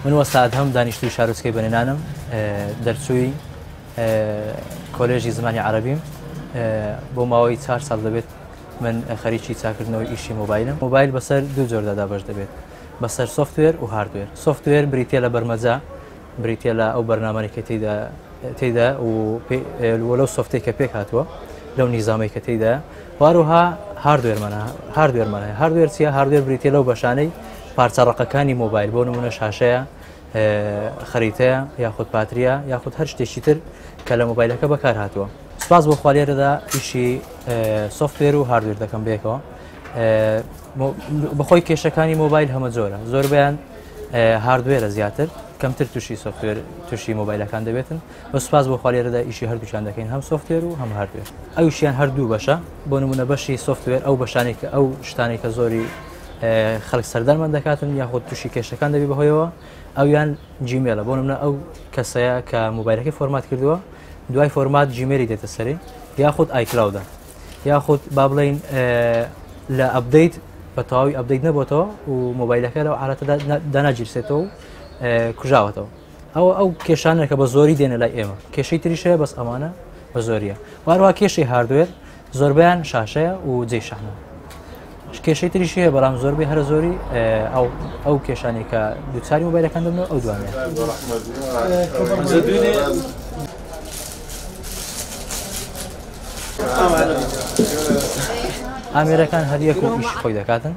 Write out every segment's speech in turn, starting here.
من وەستا ئەدهەم دانیشتووی شارۆچکەی بەنێنانم، دەرچووی کۆلێژی زمانی عەرەبیم. بۆ ماوەی 4 ساڵ دەبێت من خەریکی چاکردنەوەی ئیشی مۆبایلم. مۆبایل بەسەر دوو جۆردا دابەش دەبێت، بەسەر software و hardware. Software بریتیە لە بەرمەجە، بریتیە لە ئەو بەرنامانەی کە تێیدا تێیدا و لەو soft ەی کە پێک هاتووە، لەو نیزامەی کە تێیدا. واروها hardware مان hardware مان هەیە. Hardware چییە؟ Hardware بریتیە لەو بەشانەی پارچە ڕەقەکانی مۆبایل، بۆ نمونە شاشەیە، خەریتەیە، یاخود پاتریە، یاخود هەر شتێکی تر کە لە مۆبایلەکە بەکار هاتووە. سپاس بۆ خوا لێرەدا ئیشی software و hardware دەکەم بەیەکەوە. بەخۆی کێشەکانی مۆبایل هەمە جۆرە، زۆربیان hardware ە زیاتر، کەمتر تووشی software تووشی مۆبایلەکان دەبێتن. بە سپاس بۆ خوا لێرەدا ئیشی هەردووچان دەکەین، هەم software و هەم hardware. ئەویشیان هەردوو بەشە، بۆ نمونە بەشی software ئەو بەشانێک کە ئەو شتانێک کە زۆری خەڵک سەردانمان دەکاتن یاخود تووشی کێشەکان دەبی بەهۆیەوە، ئەویان Gmail ە. بۆ نمونە ئەو کەسەیە کە مۆبایلەکەی format کردووە، دوای format Gmail ی دێتە سەری، یاخود iCloud ە، یاخود با بڵین لە update بە تەواوی update نەبێتەوە و مۆبایلەکە لەو حالەتەدا داناگیرسێتەوە و کوژاوەتەوە. ئەوە ئەو کێشانە کە بە زۆری دێنە لای ئێمە. کێشەی تریش هەیە بەس ئەمانە بە زۆریە. واروها کێشەی hardware زۆربیان شاشەیە و جێی شەحنە. کێشەی تریش هەیە بەڵام زۆربەی هەرە زۆری ئەو کێشانەی کە دووچاری مۆبایلەکان دەبنەوە ئەو دوانەیە. ئامێرەکان هەر یەک و ئیش خۆی دەکاتن.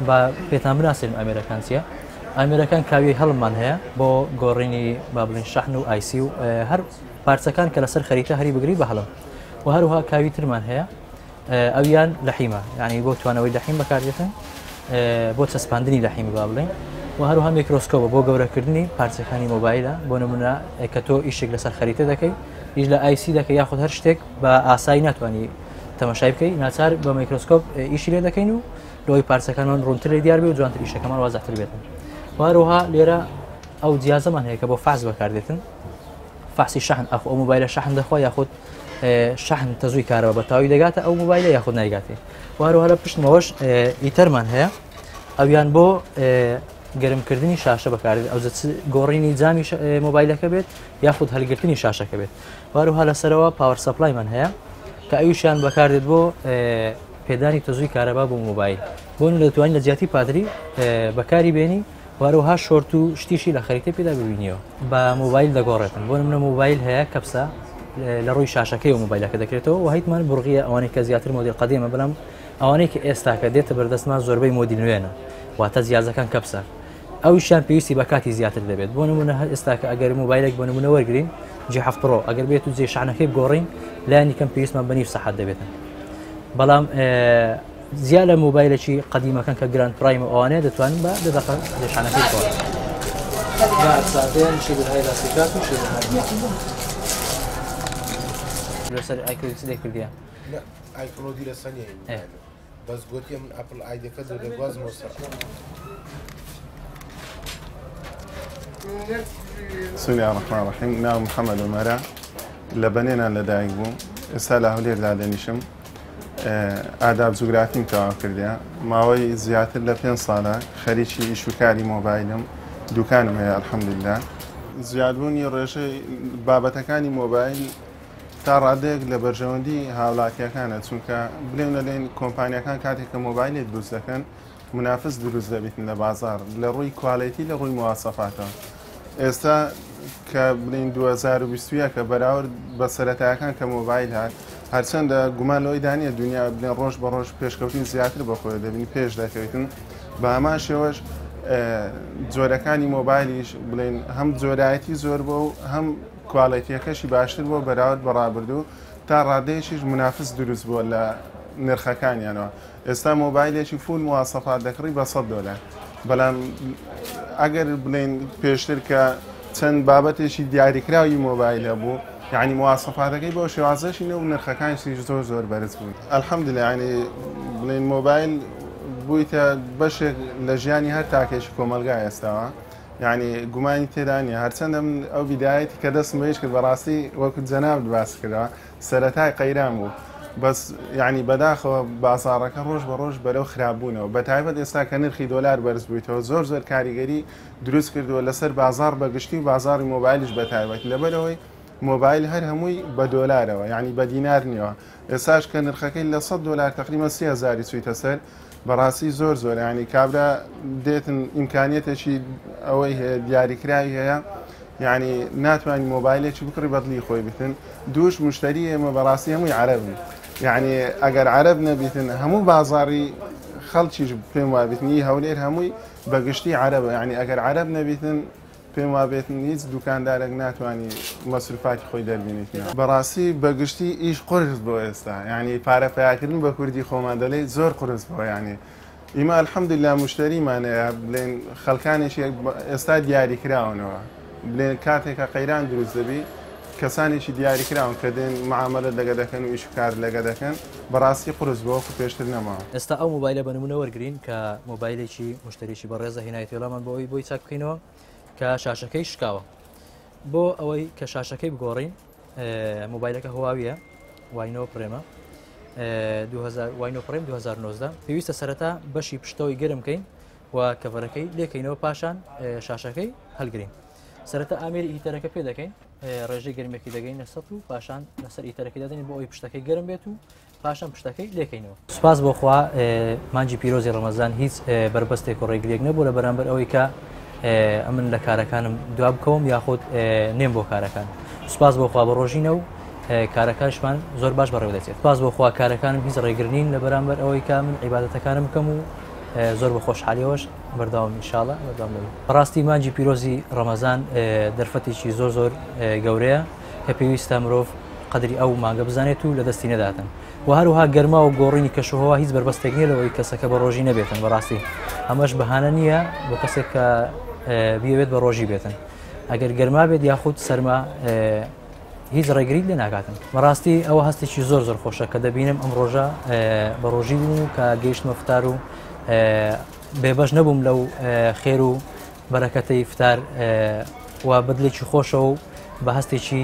با پێتان بناسێنم ئامێرەکان چییە. ئامێرەکان کاویەی هەڵممان هەیە بۆ گۆڕینی با بڵین شەحن و IC و هەر پارچەکان کە لەسەر خەریتە هەری بگری بە هەڵم. و هەروها کاوی ترمان هەیە، ئەویان لەحیمە، یعنی بۆ توانەوەی لەحیم بەکاردێتن، بۆ چەسپاندنی لەحیم با بڵێن. و هەروها میکرۆسکۆپە بۆ گەورەکردنی پارچەکانی مۆبایلە. بۆ نمونە کە تۆ ئیشێک لەسەر خەریتە دەکەی، ئیش لە IC دەکەی یاخود هەر شتێک بە ئاسایی ناتوانانی تەماشای بکەی، ناچار بە میکرۆسکۆپ ئیشی لێ دەکەین و لەوەی پارچەکانمان ڕوونتر لێ دیار بێ و جوانتر ئیشەکەمان وازحتر بێتن. و هەروها لێرە ئەو جیازەمان هەیە کە بۆ فاز بەکاردێتن، فاسی شەحن. ئەخ ئەو مۆبایلە شەحن دەخوا یاخود شەحن تەزووی کارەوە بە تاوی دەگاتە ئەو مۆبایلە یاخود نایگاتێ. و هەروەها لە پشتمەوەش heater مان هەیە، ئەویان بۆ گەرمکردنی شاشە بەکاردێت، ئەو گۆڕینی جامی مۆبایلەکە بێت یاخود هەلگرتنی شاشەکە بێت. واروها لەسەرەوە power supply مان هەیە کە ئەویشیان بەکاردێت بۆ پێدانی تەزووی کارەبا بۆ مۆبایل. بۆ دەتوانین لە جیاتی پاتری بەکاری بێنی، واروها short و شتیشی لە خەریتە پێدا ببینیەوە. بە مۆبایل دەگۆڕێتن. بۆ نمونە مۆبایل هەیە کەپسە لە ڕووی شاشەکەی و مۆبایلەکە دەکرێتەوە، و هەیتمان بڕغیە ئەوانەی کە زیاتر مۆدیل قەدیمە، بەڵام ئەوانەی کە ئێستاکە دێتە بەردەستمان زۆربەی مۆدیل نوێنە، واتە جیازەکان کەپسە. ئەویشیان پێویستی بە کاتی زیاتر دەبێت. بۆ نمونە هەر ئێستاکە ئەگەر مۆبایلێک بۆ نمونە وەرگین J هەفت Pro، ئەگەر بێت و جێ شەحنەکەی بگۆڕین لایەنی کەم پێویستمان بە نیو سەعات دەبێتن. بەڵام جیا لە مۆبایلێکی قەدیمەکان کە Grand Prime و ئەوانەیە دەتوانن بە دە دەقە جێشانەکەی بگۆڕن. لەسەر iCloud چ دەکردیە؟ iCloud ی لەسەر نییە، بەس گوتیە من Apple ID ەکە دەگوازمەوە سەر. بسم الله الرحمن الرحیم. ناو محەممەد عومەرە، لە بەنێنان لەدایک بووم، ئێستا لە هەولێر دادەنیشم. ئاداب جوگرافیم تەواو کردیە. ماوەی زیاتر لە 5 ساڵە خەریکی ئیش و کاری مۆبایلم، دوکانم هەیە الحەمدلله. زیادبوونی ڕێژەی بابەتەکانی مۆبایل تا ڕادەیەک لە بەرژەوەندی هاوڵاتیەکانە، چونکە بلێن نەلێن کۆمپانیەکان کاتێک کە مۆبایلێک دروست دەکەن منافس دروست دەبیتن لە بازار لە ڕووی quality لە ڕووی مواسەفاتەوە. ئێستا کە بڵین 2021 کە بەراورد بە سەرەتایەکان کە مۆبایل هات، هەرچەندە گومان لەوەی دانیە دنیا بڵێن ڕۆژ بە ڕۆژ پێشکەوتنی زیاتر بەخۆی دەبین پێش دەکەویتن، بە هەمان شێوەش جۆرەکانی مۆبایلیش بڵێن هەم جۆرایەتی زۆر بۆ و هەم quality ەکەشی باشتر بۆ بەراورد بە ڕابردوو، تا ڕادەیەکیش منافس دروست بووە لە نرخەکانیانەوە. ئێستا مۆبایلێکی full مواسەفات دەکڕی بە 100 دۆلار، بەڵام ئەگەر بڵێن پێشتر کە چەند بابەتێکی دیاریکراوی مۆبایل هەبوو، یعنی مواسەفاتەکەی بۆ شێوازەشی نەبوو، نرخەکانیشی زۆر زۆر بەرز بوون. الحەمدللە یعنی بڵێن مۆبایل بوویتە بەشێک لە ژیانی هەر تاکێکی کۆمەلگا ئێستاوە، یعنی گومانی تێدا نییە. هەرچەندە من ئەو بیدایەتی کە دەستم بە ئیش کرد بەڕاستی وەکو جەنابت باس کردەوە سەرەتای قەیران بوو. بەس یعنی بەداخەوە بازاڕەکە ڕۆژ بە ڕۆژ بەرەو خراپبوونەوە، بە تایبەت ئێستا کە نرخی دۆلار بەرز بوویتەوە زۆر زۆر کاریگەری دروست کردووە لەسەر بازاڕ بە گشتی و بازاڕی مۆبایلیش بە تایبەت، لەبەرئەوەی مۆبایل هەر هەمووی بە دۆلارەوە یعنی بە دینار نییەوە. ئێستاش کە نرخەکەی لە 100 دۆلار تقریبا 3000 چوویتە سەر، بەڕاستی زۆر زۆر یعنی کابرا دێتن ئیمکانیەتێکی ئەوەی هەیە دیاریکراوی هەیە، یعنی ناتوانانی مۆبایلێکی بکڕی بەدڵی خۆی بتن. دووش مشتری ئێمە بەڕاستی هەمووی عەرەبن، یعنی ئەگەر عەرەب نەبیتن هەموو بازاڕی خەڵکیش پێم وابێتن ی هەولێر هەمووی بەگشتی عەرەبە، یعنی ئەگەر عەرەب نەبیتن پێم وابێتن هیچ دوکاندارێک ناتوانانی مەسروفاتی خۆی دەربێنیت. بەڕاستی بەگشتی ئیش قورس بۆ ئێستا، یعنی پارە پیاکردن بە کوردی خۆمان دەلێ زۆر قورس بۆ، یعنی ئیمە الحەمدلله مشتریمان هەیە بلێن خەڵکانێکی ئێستا دیاریکراونەوە، بلێن کاتێکە قەیران دروست دەبی کەسانێکی دیاریکراون کە دێن معاملە لەگە دەکەن و ئیش کار لەگە دەکەن، بەڕاستی قورس بۆ وەکو پێشتر نەماوە. ئێستا ئەو مۆبایلە بە نمونە وەرگین کە مۆبایلێکی مشتریی بەڕێزە هێنایەتێڵامان بۆ ئەوی بۆی چاک بکەینەوە کە شاشەکەی شکاوە. بۆ ئەوەی کە شاشەکەی بگۆڕین مۆبایلەکە هواویە Y9 Prime ە Y9 Prime 2019، پێویستە سەرەتا بەشی پشتەوەی گەرم بکەین و cover ەکەی لێکەینەوە، پاشان شاشەکەی هەلگرین. سەرەتا ئامێری heater ەکە پێ دەکەین، ڕێژەی گەرمێکی دەگەینە 100 و پاشان لەسەر heater ەکەی دادەین بۆ ئەوەی پشتەکەی گەرم بێت و پاشان پشتەکەی لێکەینەوە. سوپاس بۆ خوا مانگی پیرۆزی ڕەمەزان هیچ بەربەستێک و ڕێگریەک نەبوو لە بەرامبەر ئەوەی کە ئەمن لە کارەکانم دوا بکەوم یاخود نێم بۆ کارەکان. سوپاس بۆ خوا بە ڕۆژینە و کارەکانشمان زۆر باش بەڕێوە دەچێت. سوپاس بۆ خوا کارەکانم هیچ ڕێگر نین لە بەرامبەر ئەوەی کە من عیبادەتەکانم بکەم و زۆر بە خۆشحالیەوەش بەردەوام ئینشاءڵڵا بەردەوام دەبم. بەڕاستی مانگی پیرۆزی ڕەمەزان دەرفەتێکی زۆر زۆر گەورەیە کە پێویستە مرۆڤ قەدری ئەو مانگە بزانێت و لە دەستی نەداتن، و هەروها گەرما و گۆڕینی کەشوهەوا هیچ بەربەستێک نییە لەوەی کەسەکە بە ڕۆژی نەبێتن. بەڕاستی ئەمەش بەهانە نییە بۆ کەسێک کە بیەوێت بە ڕۆژی بێتن، ئەگەر گەرما بێت یاخود سەرما هیچ ڕێگریت لێ ناکاتن. بەڕاستی ئەوە هەستێکی زۆر زۆر خۆشە کە دەبینم ئەم ڕۆژە بە ڕۆژی بووم و کە گەیشتمە فتار و بێبەش نەبووم لەو خێر و بەرەکەتەی فتار و بەدلێکی خۆشەوە و بە هەستێکی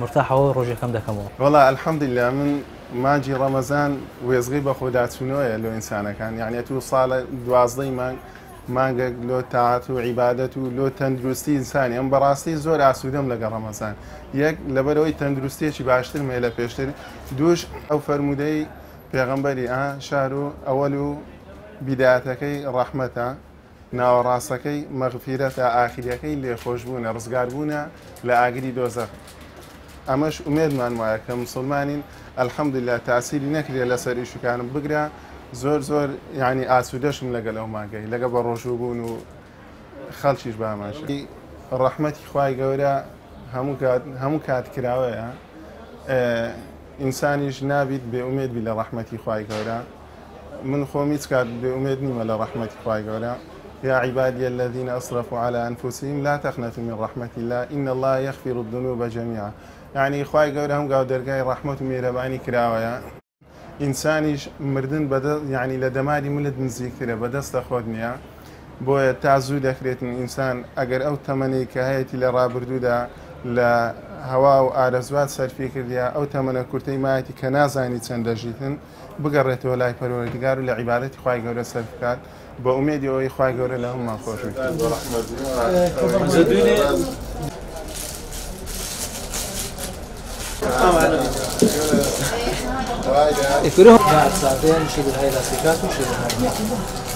مرتاحەوە ڕۆژەکەم دەکەمەوە. وەڵا الحەمدلله من مانگی ڕەمەزان وێزغی بە خۆداچوونەوەیە لۆ ئینسانەکان، یعنی ئەتوو ساڵە 12 مانگ مانگێک لۆ تاعەت و عیبادەت و لۆ تەندروستی ئینسانی. ئەم بەڕاستی زۆر ئاسوودەم لەگەڵ ڕەمەزان، یەک لەبەرەوەی تەندروستیەکی باشترم هەیە لە پێشتر، دووش ئەو فەرموودەی پێغەمبەری شار و ئەوەل و بیدایەتەکەی ڕەحمەتە، ناوەڕاستەکەی مەغفیرەتە، ئاخریەکەی لێخۆشبوونە، ڕزگاربوونە لە ئاگری دۆزەخ. ئەمەش ئومێدمان وایە کە مسلمانین الحەمدلله تاسیری نەکرێت لەسەر ئیشەکانم، بگرە زۆر زۆر یعنی ئاسوودەشم لەگەل ئەو مانگەی لەگە بە ڕۆژوو بوون و خەڵکیش باماش. ڕەحمەتی خوای گەورە هەموو کات کراوەیە، ئینسانیش نابیت بێ ئومێد بی لە ڕەحمەتی خوای گەورە. من خۆم هیچ کات بێ ئومێد نیمە لە ڕەحمەتی خوای گەورە. يا عبادي الذين أسرفوا على أنفسهم لا تقنطوا من رحمة الله إن الله يغفر الذنوب جميعا. یعنی خوای گەورە هەم گاو دەرگای ڕەحمەت و میهرەبانی کراوەیە. ئینسانیش مردن بەدەست یعنی لە دەماری ملت نزیکترە، بەدەستە خۆت نییە، بۆیە تا زوو دەکرێتن ئینسان ئەگەر ئەو تەمەنەی کە هەیەی لە ڕابردوودا لە هەوا و ئارەزوات سەرفی کردیا، ئەو تەمەنە کورتەی مایەتی کە نازانی چەند دەژیتن بگەڕێتەوە لای پەروەردگار و لە عیبادەتی خوای گەورە سەرف بکات بە ئومێدی ئەوەی خوای گەورە لە هەموومان خۆش بێت. بعد ساعتين نشيل هاي لاستيكات ونشيل هاي.